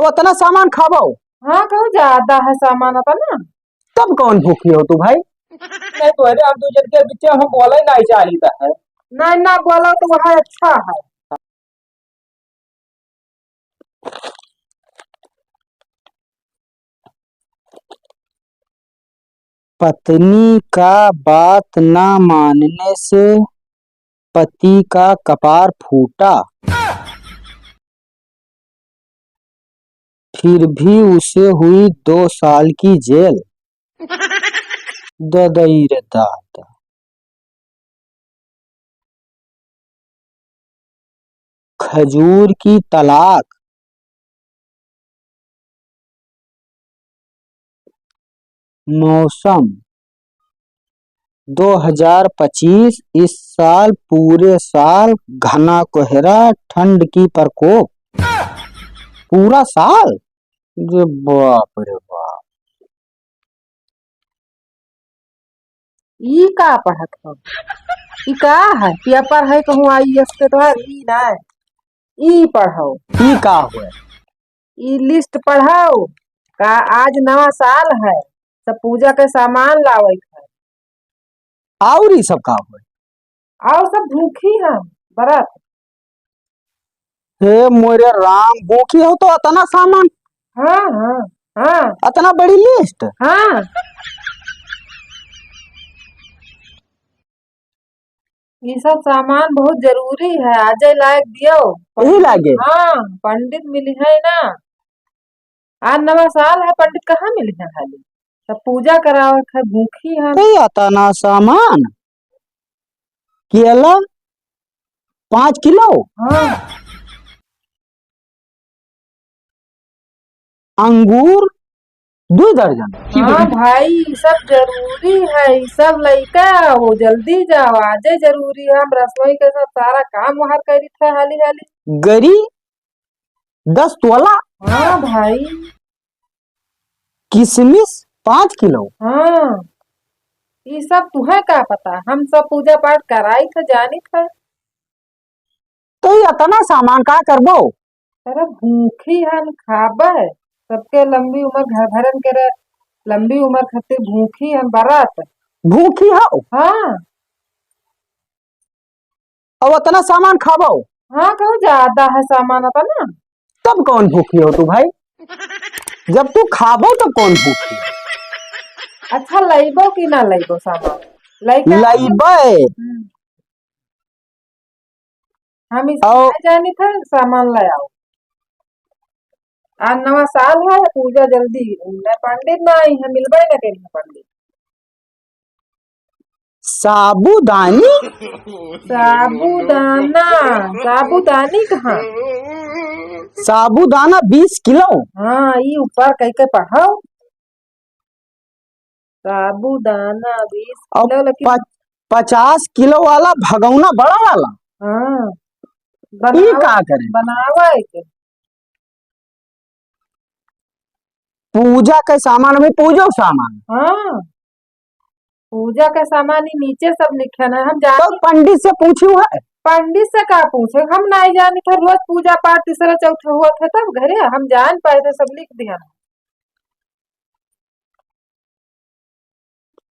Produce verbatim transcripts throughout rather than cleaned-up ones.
उतना सामान खाबो? हाँ, कहूँ ज्यादा है सामान उतना। तब कौन भूखी हो तू भाई? नहीं तो अरे हम दो जन के बीच हम बोला ही नहीं चाहिए है। नहीं ना बोला तो वह अच्छा है। पत्नी का बात ना मानने से पति का कपार फूटा, फिर भी उसे हुई दो साल की जेल। ददई रे दादा। खजूर की तलाक। मौसम दो हज़ार पच्चीस, इस साल पूरे साल घना कोहरा, ठंड की प्रकोप। पूरा साल? अरे बाप रे बाप। ई का पढ़त हो? ई का है? पेपर है कहूँ आईएएस के तोहार? ई ना, ई पढ़ो। ई का हुए? ई लिस्ट पढ़ो। का आज नवा साल है, सब पूजा के सामान लावे के है। और ई सब का हुए? और सब भूखी हम बरत। हे मोरे राम, भूखी हो तो अतना सामान? हाँ, हाँ, हाँ। अतना बड़ी लिस्ट? हाँ। ई सब सामान बहुत जरूरी है, आजे लायक दियो। यही लागे? हाँ, पंडित मिली है ना। आज नवा साल है, पंडित कहाँ मिली है खाली? सब पूजा करावे के है, भूखी है। तो अतना सामान? केला पाँच किलो। हाँ। अंगूर दो दर्जन। हाँ भाई, ई सब जरूरी है, ई सब लइका हो, जल्दी जाओ, आजे जरूरी है। हम रसोई के सब सारा काम वहार करी थे हाली हाली। गरी दस तोला। हाँ भाई। किशमिश पाँच किलो। हाँ, ई सब तुहे का पता, हम सब पूजा पाठ कराई थे, जानी थे। तो ये अतना सामान का करबो? अरे भूखी हन, खाबे, सबके लंबी उम्र, घर भरन के रे, लंबी उम्र खातिर भूखी हन, बरत। भूखी हो? हाँ। अब अतना सामान खाबो? हाँ, कहूँ ज्यादा है सामान अतना। तब कौन भूखी हो तू भाई? जब तू खाबो तब कौन भूखी? अच्छा, लइबो कि ना लइबो सामान? लइका लइबे। हम्म। हम इस और ना जानी थे, सामान ले आओ। आज नवा साल है, पूजा जल्दी। मैं पंडित ना आई है, मिलबे ना करी पंडित। साबूदानी? साबूदाना, साबूदानी कहाँ? साबूदाना बीस किलो। हाँ, ई ऊपर कह के पढ़ो। साबूदाना बीस और किलो, लेकिन प-, पचास किलो वाला भगौना बड़ा वाला। हाँ। ई बनावा, का करे? बनावा एक। पूजा के सामान में पूजो सामान। हाँ। पूजा के सामान ही नीचे सब लिखे ना, हम जान तो पंडित से पूछू है। पंडित से का पूछे, हम नहीं जानी थे, रोज पूजा पाठ तीसरा चौथा हुआ था तब घरे हम जान पाए थे, सब लिख दिया।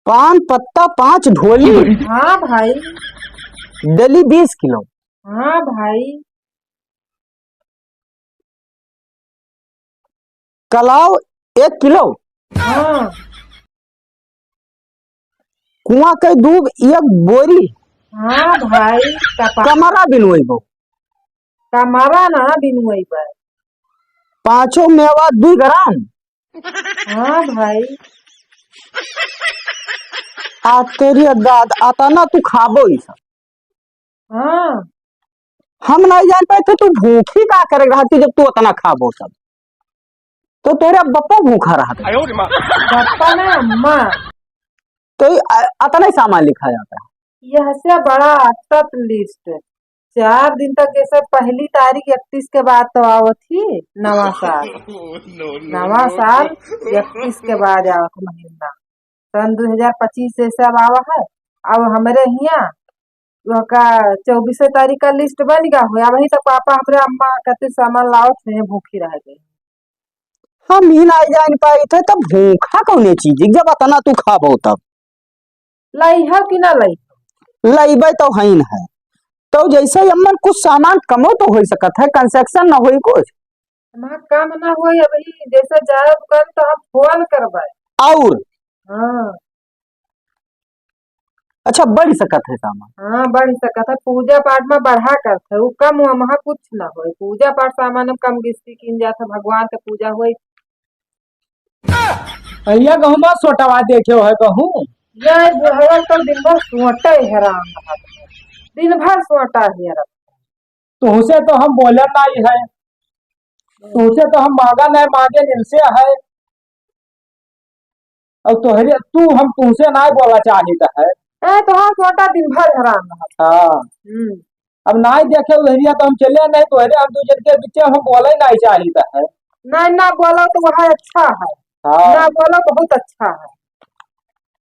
पान पत्ता पाँच ढोली। हाँ भाई। डली बीस किलो। हाँ भाई। कलाव एक किलो। हाँ। कुआं के दूब एक बोरी। हाँ भाई, कपा- कमरा बिनवैबो। कमरा ना बिनवैबो। पाँचों मेवा दुई ग्राम। हाँ भाई। आ तेरी दाद, अतना तू खाबो ई सब। हाँ। हम नहीं जान पाए थे तू भूखी का करे रहती जब तू अतना खाबो सब। तो तोरे बप्पा भूखा रहत है। बप्पा ना, अम्मा। तो ये अ-, अतना ही सामान लिखा जाता है। यह से बड़ा अटत लिस्ट। चार दिन तक, जैसे पहली तारीख इकतीस के बाद तो आवत ही नवा साल। नवा साल इकतीस के बाद आवत महीना। सन दो हजार पच्चीस जैसे अब आवा है। अब हमरे हियाँ ओका चउबीसे तारीख का लिस्ट बन गया हो, अबहीं तक पापा हमरे अम्मा खातिर सामान लावत हुए, भूखी रह गए। हम ही नाई जान पाइत है, तब भूखा कौने चीज, जब अतना तू खाबो तब। लइहौ कि ना लइहौ? लइबै तो हईन है। तो जैसे अम्मन कुछ सामान कमो तो होइ सकत है, concession ना होई कुछ? हमार काम ना होई, अबही जैसे जाए दुकान तो हम फोन करबै। और? हाँ। अच्छा, बढ़ सकत है सामान? हाँ, बढ़ सकत है। पूजा पाठ में बढ़ा करत है, उ कम हुआ, वहाँ कुछ ना होई। पूजा पाठ सामान में कम किस्ती कीन जात है, भगवान के पूजा होई। भैया, कहूँ बा सोटवा देखे है कहूँ? ये बुढ़वा तो दिन भर सोटे हैरान रहत है, दिन भर सोटा है यार। तुहसे तो हम बोले नाई है, तुहसे तो हम मांगा नाई, मांगे इनसे है। और तोहरे, तू हम तुहसे नाई बोला चाहित है। ए, तोहार सोटा दिन भर हैरान रहत। हाँ। हम्म। अब नाई देखे उहरिया तो हम चले नहीं, तोहरे हम दू जन के बीचे हम बोले नाई चाहित है। नहीं, ना बोलो तो वह अच्छा है। हाँ। ना बोलो बहुत अच्छा है।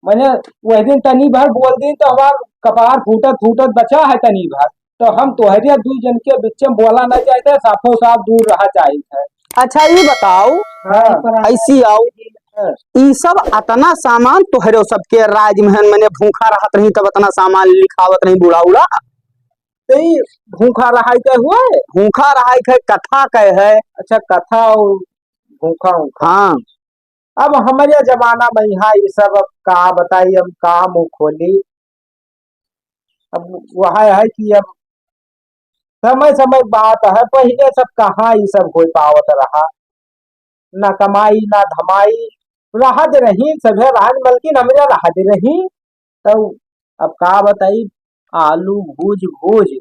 मने वही दिन तनी भर बोल दिन तो हमार कपार फूटत फूटत बचा है तनी भर, तो हम तोहरे दू जन के बीच में बोला नहीं चाहित है, साफो साफ दूर रहा चाहित है। अच्छा, ये बताओ, हाँ। ऐसी आओ, हाँ। ई सब अतना सामान तोहरे सबके राज में है, मने भूखा रहत रही तब अतना सामान लिखावत रही बूढ़ा उड़ा। तो ई भूखा रहाई के हुए? भूखा रहाई के कथा के है। अच्छा, कथा और भूखा उखा। हाँ। अब हमरे जमाना में यहाँ ये सब, अब का बताई, हम का मुँह खोली। अब वह है कि अब समय समय बात है, पहिले सब कहाँ ये सब हो पावत रहा, ना कमाई ना धमाई, रहत रही सभे रहत, मलकिन हमरे रहत रही। तो अब का बताई, आलू भूज भूज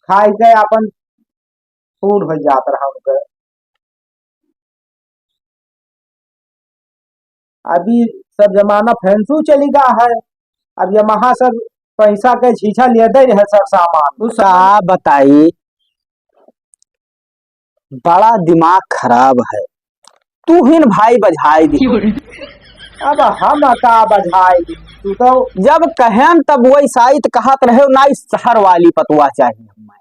खाए के अपन पूर हो जात रहा उनके। अभी सब जमाना फैंसू चली गा है। अब ये महा सब पैसा के छीछा लिए दे रहे सब सामान। उ का बताई, बड़ा दिमाग खराब है। तू हिन भाई बझाई दी। अब हम का बझाई दी? तू तो जब कहेन तब वही साइत कहत रहे, ना इस शहर वाली पतवा चाहिए हमें।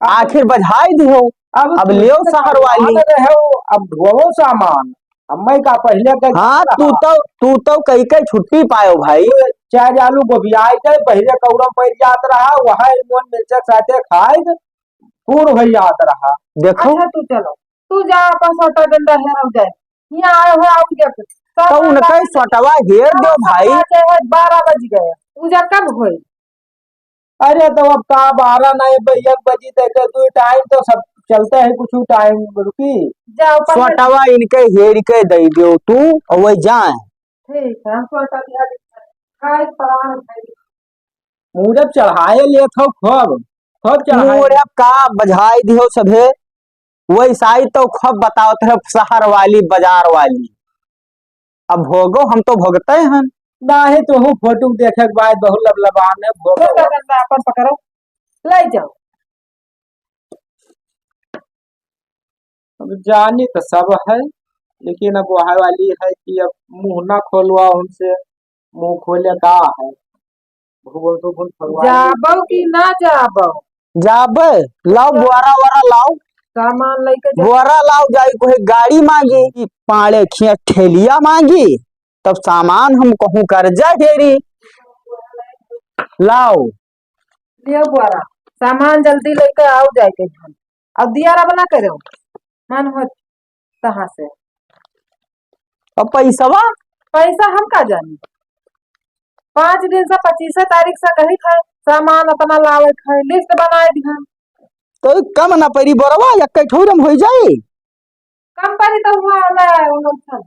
आखिर बझाई दिहो। अब अब तू लेव तो शहर वाली। कमाल रहे हो, अब ढोवो सामान। अब मैं का पहिले के हाँ, तू तो, तू तो कई कई छुट्टी पायो भाई। चार आलू गोभियाई के पहिले कौड़ा पड़ जात रहा, वह मोन मिर्चा साथे खाए के पूर हो जात रहा। देखो। अच्छा, तू चलो, तू जा अपन सोटा डंडा हेर जाए। यहाँ आए हो, आउर क्या कुछ? तो उनका ही सोटवा हेर दो भाई। बारह बज गए, पूजा कब होई? अरे, तो अब का बारह ना, एक बजी तक के दू टाइम तो सब चलते हैं, कुछ टाइम रुकी। जाओ, पहले सोटवा इनके हेर के दे दो तू, और वही जाए। ठीक है, हम सोटा दिया दे। खाए परान भाई। मूरत चढ़ाए लेत हो खूब, खूब चढ़ाए। मूरत का बझाई दिहो सभे, वही साई तो खूब बतावत है शहर वाली, बाजार वाली। अब भोगो, हम तो भोगते हैं। नाहीं, तोहू फोटो देखे के बाद बहुत लबलबान है, भोगो। तो दादा, अपन पकड़ो, ले जाओ। अब जानी तो सब है, लेकिन अब वह वाली है कि अब मुँह ना खोलवा उनसे, मुँह खोले का है। भगवान तो भगवान जाबो कि ना जाबो? जाबे, लाओ, बोरा वोरा लाओ। सामान लेके जा। बोरा लाओ, जाई कोई गाड़ी मांगी, पाड़े खिया ठेलिया मांगी, तब सामान हम कहूँ कर्जा घेरी। लाओ। लियो बोरा, सामान जल्दी लेके आओ जाके। अब दिया रब ना करो, मन हो तहाँ से। अब पैसवा? पैसा हम का जानी, पाँच दिन से, पच्चीस तारीख से कही थे सामान अपना लावे थे, लिस्ट बनाए दिहन। तो कम ना पड़ी बोरवा, एक ठौरम हो जाई। कम पड़ी तो हुआ ना, उन्होंने